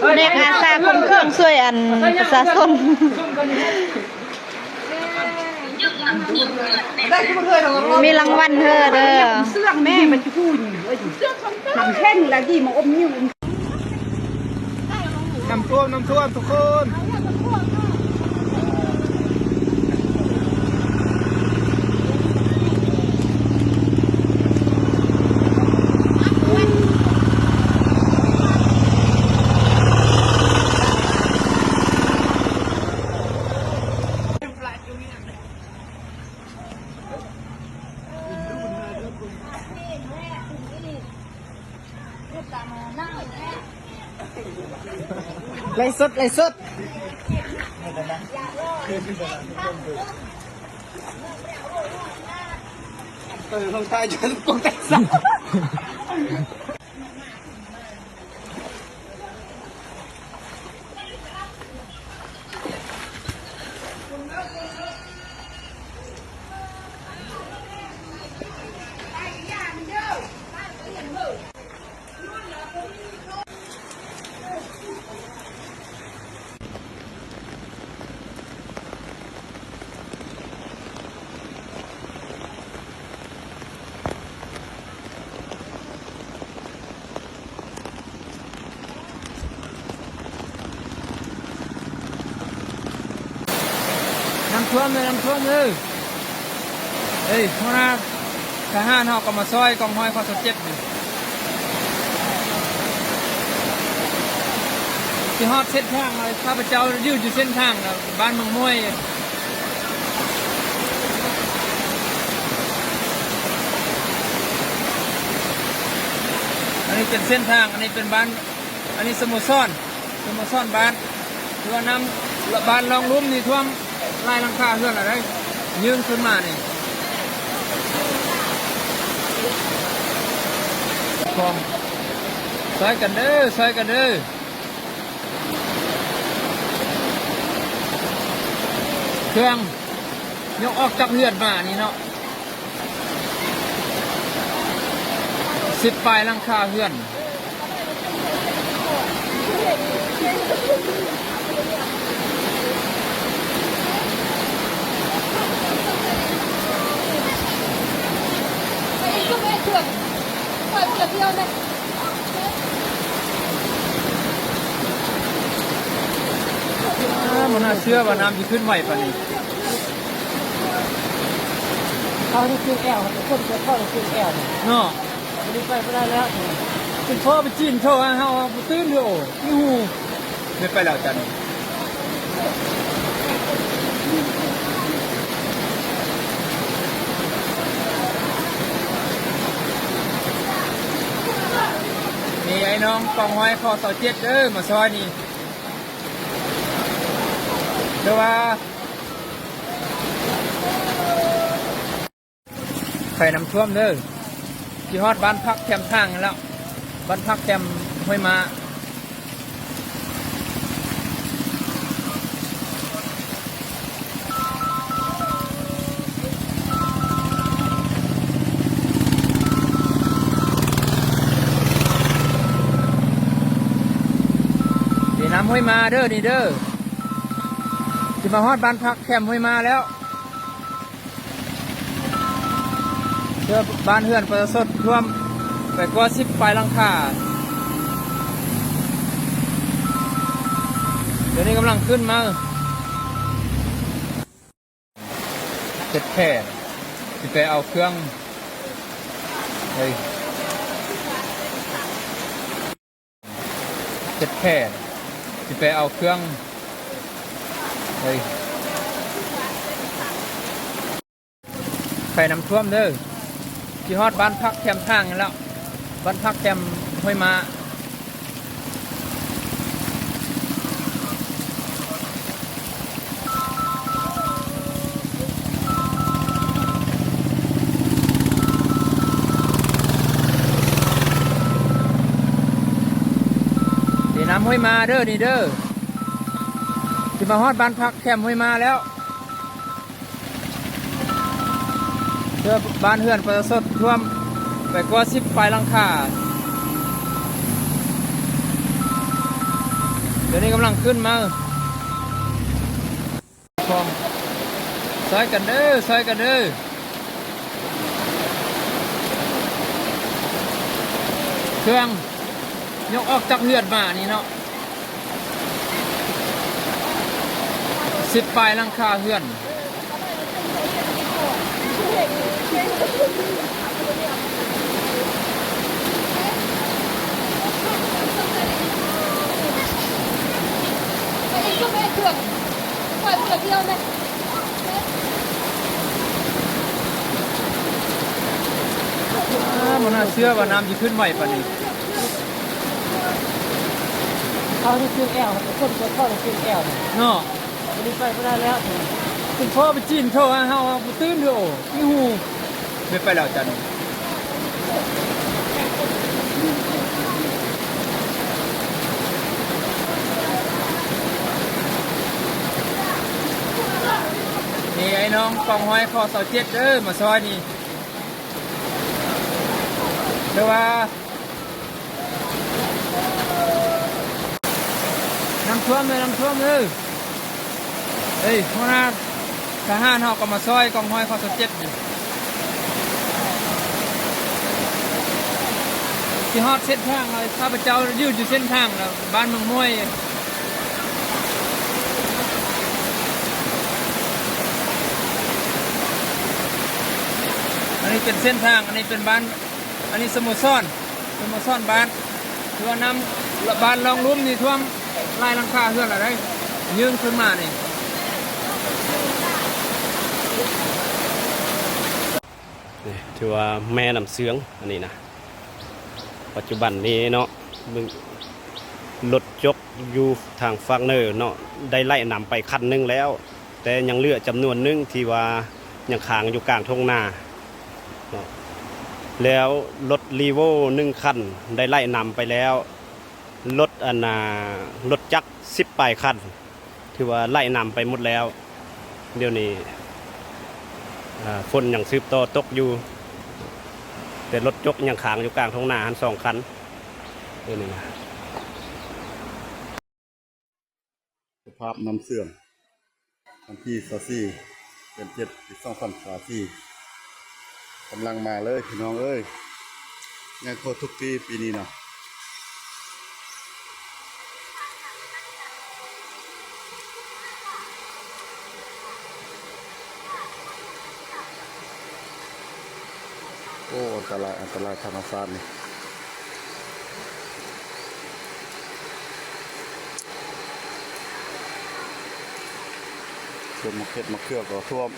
ພະແນກອາສາຂົນເຄື່ອງຊ່ວຍອັນປະຊາຊົນ ມີລາງວັນເດີ. ເຊື່ອງແມ່ມັນຈະຮູ້ຢູ່ ນ້ຳແຂງລະດີມາອົມນິ້ວ. ນ້ຳຖ້ວມ ນ້ຳຖ້ວມທຸກຄົນ. ໄລສົດ ໄລສົດ. ເອີ ນ້ອງຊາຍຈະປົກແຕກຊະ. ນ້ຳຖ້ວມເດີ ນ້ຳຖ້ວມເດີ. ເອີຍ ຫົວໜ້າທະຫານເຮົາກໍມາຊ່ອຍກອງຮ້ອຍ ຄອ ຊາວເຈັດ ນີ້ ຊິຮອດເສັ້ນທາງແລ້ວ. ຂ້າພະເຈົ້າຢືນຢູ່ເສັ້ນທາງ ບ້ານເມືອງມວຍ. ອັນນີ້ເປັນເສັ້ນທາງ ອັນນີ້ເປັນບ້ານ ອັນນີ້ສະໂມສອນ ສະໂມສອນບ້ານ ຖືວ່ານ້ຳບ້ານລ່ອງລຸ່ມນີ້ຖ້ວມຫຼາຍຫຼັງຄາເຮືອນແລ້ວເດ້ ຍື່ນຂຶ້ນມານີ້. ຊ່ອຍກັນເດີ ຊ່ອຍກັນເດີ. ເຄື່ອງຍົກອອກຈາກເຮືອນມານີ້ເນາະ. ສິບປາຍຫຼັງຄາເຮືອນ. ອ້າ ບໍ່ໜ້າເຊື່ອວ່ານ້ຳຊິຂຶ້ນໄວປານນີ້. ເຂົາໄດ້ເຈັບແອວ ຄົນເຈັບເຂົາໄດ້ເຈັບແອວເນາະ. ບໍ່ໄດ້ໄປບໍ່ໄດ້ແລ້ວ ເປັນພໍ່ໄປຈີນໂທຫາເຮົາ ບໍ່ຕື່ນເດີ. ໂອ້ ມີຫູ ໄດ້ໄປແລ້ວຈ້ະນີ້. ນີ້ໄອ້ນ້ອງກອງຮ້ອຍ ຄອ ຊາວເຈັດ ເດີ ມາຊ່ອຍນີ້ ແຕ່ວ່າ ໄພນ້ຳຖ້ວມເດີ ຊິຮອດບ້ານພັກແຄມທາງແລ້ວ ບ້ານພັກແຄມຫ້ວຍມ້າ. ນີ້ນ້ຳຫ້ວຍມ້າເດີ ນີ້ເດີ ຊິມາຮອດບ້ານພັກແຄມຫ້ວຍມ້າແລ້ວ. ເຮືອນ ບ້ານເຮືອນປະຊາຊົນຖ້ວມໄປກວ່າສິບປາຍຫຼັງຄາ ດຽວນີ້ກຳລັງຂຶ້ນມາ. ເຮັດແຜ່ ຊິໄປເອົາເຄື່ອງ ເອີຍ. ເຮັດແຜ່ ຊິໄປເອົາເຄື່ອງ ເອີຍ. ໄພນ້ຳຖ້ວມເດີ ຊິຮອດບ້ານພັກແຄມທາງແລ້ວ ບ້ານພັກແຄມຫ້ວຍມ້າ. ນີ້ນ້ຳຫ້ວຍມ້າເດີ ນີ້ເດີ ຊິມາຮອດບ້ານພັກແຄມຫ້ວຍມ້າແລ້ວ. ເຮືອນ ບ້ານເຮືອນປະຊາຊົນຖ້ວມໄປກວ່າສິບປາຍຫຼັງຄາ. ດຽວນີ້ກຳລັງຂຶ້ນມາ ຊ່ອຍກັນເດີ ຊ່ອຍກັນເດີ ເຄື່ອງຍົກອອກຈາກເຮືອນມານີ້ເນາະ ສິບປາຍຫຼັງຄາເຮືອນ. ອ້າ ບໍ່ໜ້າເຊື່ອວ່ານ້ຳຊິຂຶ້ນໄວປານນີ້ ເອົາທີ່ເຊນແອວ ຄົນກໍເຂົ້າທີ່ເຊນແອວເນາະ. ບໍ່ໄດ້ໄປບໍ່ໄດ້ແລ້ວ ເປັນພໍ່ໄປຈີນໂທຫາເຮົາ ບໍ່ຕື່ນເດີ ໂອ້ ມີຫູ ໄປ ໄປແລ້ວຈັນ. ນີ້ໄອ້ນ້ອງກອງຮ້ອຍ ຄ.ຊາວເຈັດ ເດີ ມາຊ່ອຍນີ້ ແຕ່ວ່າ ນ້ຳຖ້ວມເດີ ນ້ຳຖ້ວມເດີ. ເອີຍ ຫົວໜ້າທະຫານເຮົາກໍມາຊ່ອຍກອງຮ້ອຍ ຄ.ຊາວເຈັດ ຢູ່ ຊິຮອດເສັ້ນທາງແລ້ວ ຂ້າພະເຈົ້າຢືນຢູ່ເສັ້ນທາງແລ້ວ ບ້ານເມືອງມ້ວຍ. ອັນນີ້ເປັນເສັ້ນທາງ ອັນນີ້ເປັນບ້ານ ອັນນີ້ສະໂມສອນ ສະໂມສອນບ້ານ ຖືວ່ານ້ຳບ້ານລ່ອງລຸ່ມນີ້ຖ້ວມຫຼາຍຫຼັງຄາເຮືອນແລ້ວໃດ໋ ຍື່ນຂຶ້ນມານີ້. ນີ້ຖືວ່າແມ່ນ້ຳເຊືອງ ອັນນີ້ນະ ປັດຈຸບັນນີ້ເນາະ ເບິ່ງ ລົດຈົກຢູ່ທາງຟາກເໜືອເນາະ ໄດ້ໄຫຼນ້ຳໄປຄັນໜຶ່ງແລ້ວ ແຕ່ຍັງເຫຼືອຈຳນວນໜຶ່ງທີ່ວ່າຍັງຄ້າງຢູ່ກາງທົ່ງນາເນາະ ແລ້ວລົດລີໂວ້ໜຶ່ງຄັນໄດ້ໄຫຼນ້ຳໄປແລ້ວ ລົດ ອັນນ່າ ລົດຈັກສິບປາຍຄັນ ຖືວ່າໄຫຼນ້ຳໄປໝົດແລ້ວ. ດຽວນີ້ ອ່າ ຝົນຍັງສືບຕໍ່ຕົກຢູ່ ແຕ່ລົດຈົກຍັງຄ້າງຢູ່ກາງທົ່ງນາຫັ້ນສອງຄັນ ດຽວນີ້ນະ. ສະພາບນ້ຳເຊືອງ ວັນທີຊາວສີ່ ເດືອນເຈັດ ປີສອງພັນຊາວສີ່ ກຳລັງມາເລີຍພີ່ນ້ອງເອີຍ ໃຫຍ່ກວ່າທຸກປີ ປີນີ້ນະ. ໂອ້ ອັນຕະລາຍ ອັນຕະລາຍທຳມະຊາດນີ້ ຕົ້ນໝາກເຂດໝາກເຂືອກໍຖ້ວມ.